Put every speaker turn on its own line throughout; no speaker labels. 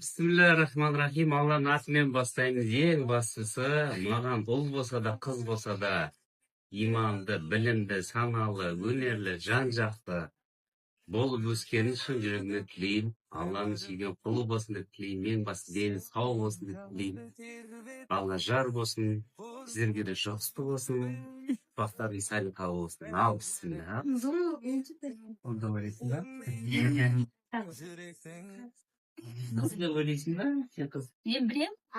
Бисмилля рахман рахим. Алланың атымен бастаймыз. Ең бастысы, маған ұл болса да, қыз болса да, иманды, білімді, саналы, өнерлі, жан жақты болып өскенін шын жүрегімнен тілеймін. Алланың сүйген құлы болсын деп тілеймін. Ең бастысы, дені сау болсын деп тілеймін. Алла жар болсын, сіздерге де жұғысты болсын, бақтарың салиқалы болсын. Ал, бісміллә.
Ол деп ойлайсың ба?
Қыз деп ойлайсың ба сен, қыз?
Мен білем.
А,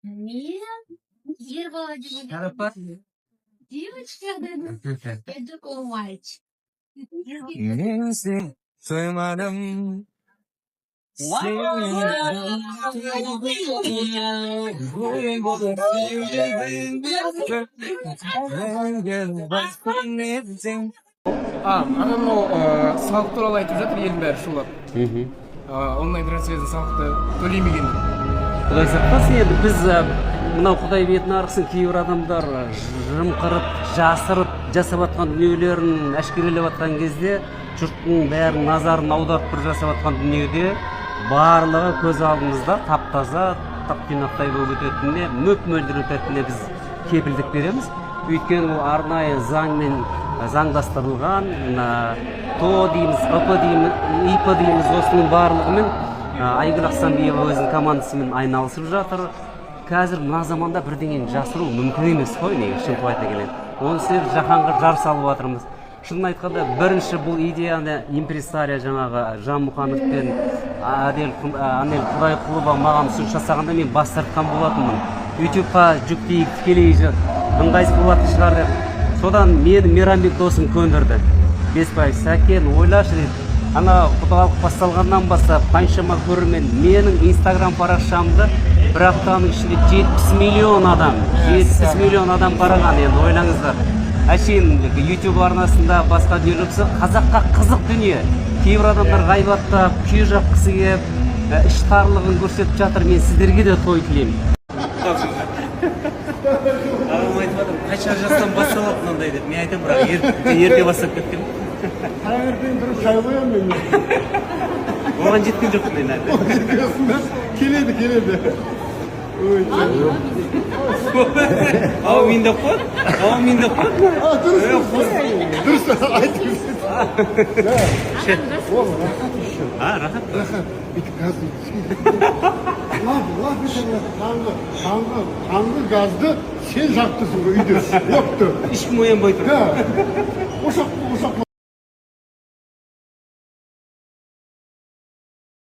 Мен ер бала деп ойлаймын.
Шарапат.
Девочка. Я думала, мальчик.
Мен сені соймадым. Сені ой болып сүйдім. Басқан.
А, ана мынау салық туралы айтып жатыр, елдің бәрі шулап. Онлайн трансфердің салықты төлемеген деп.
Құдай сақтасын, енді біз мынау, құдай бетін арғысын, кейбір адамдар жымқырып, жасырып жасап жатқан дүниелерін әшкерелеп жатқан кезде, жұрттың бәрін назарын аударып бір жасап жатқан дүниеде барлығы көз алдымызда тап таза, тап тұйнақтай болып өтетініне, мөп мөлдір өтетініне біз кепілдік береміз. Өйткені ол арнайы заңмен заңдастырылған, мына ТОО дейміз, ИП дейміз, ИП дейміз, осының барлығымен Айгүл Ақсанбиева өзінің командасымен айналысып жатыр. Қазір мына заманда бірдеңені жасыру мүмкін емес қой негізі, шынтуайтына айта келеді. Оны себебі жаһанға жар салып жатырмыз. Шынын айтқанда, бірінші бұл идеяны импресарио жаңағы Жанмұханов пен Әдел Анель Құдайқұлова маған ұсыныс жасағанда, мен бас тартқан болатынмын, Ютубқа жүктейік тікелей, ыңғайсыз болатын шығар деп. Содан мені Мейрамбек досым көндірді. Бесбаев Сәкен, ойлашы дейді. Ана құдалық басталғаннан бастап қаншама көрермен менің Инстаграм парақшамды бір аптаның ішінде 70 миллион адам, 70 миллион адам қараған. Енді ойлаңыздар, әшейін Ютуб арнасында басқа дүниелер болса, қазаққа қызық дүние. Кейбір адамдар ғайбаттап, күй жаққысы келіп, іш тарлығын көрсетіп жатыр. Мен сіздерге де той тілеймін. Ағам айтып жатыр, қанша жастан басталады мынандай деп. Мен айтамын, бірақ ерте бастап кеткен.
Таңертең тұрып шай қоямын мен.
Оған жеткен жоқпын мен әлі.
Жеткенсің, келеді, келеді. Ой.
Аумин деп қояды, аумин деп қояды.
А, дұрыс, дұрыс, дұрыс айтыңыз. Ол рахат еще.
А, рахат.
Рахат, бүйтіп газ лап лап ете қалады. Таңғы газды сен жағып тұрсың ғой үйде, отты.
Ешкім оянбай тұр.
Да, ошақ, ошақ.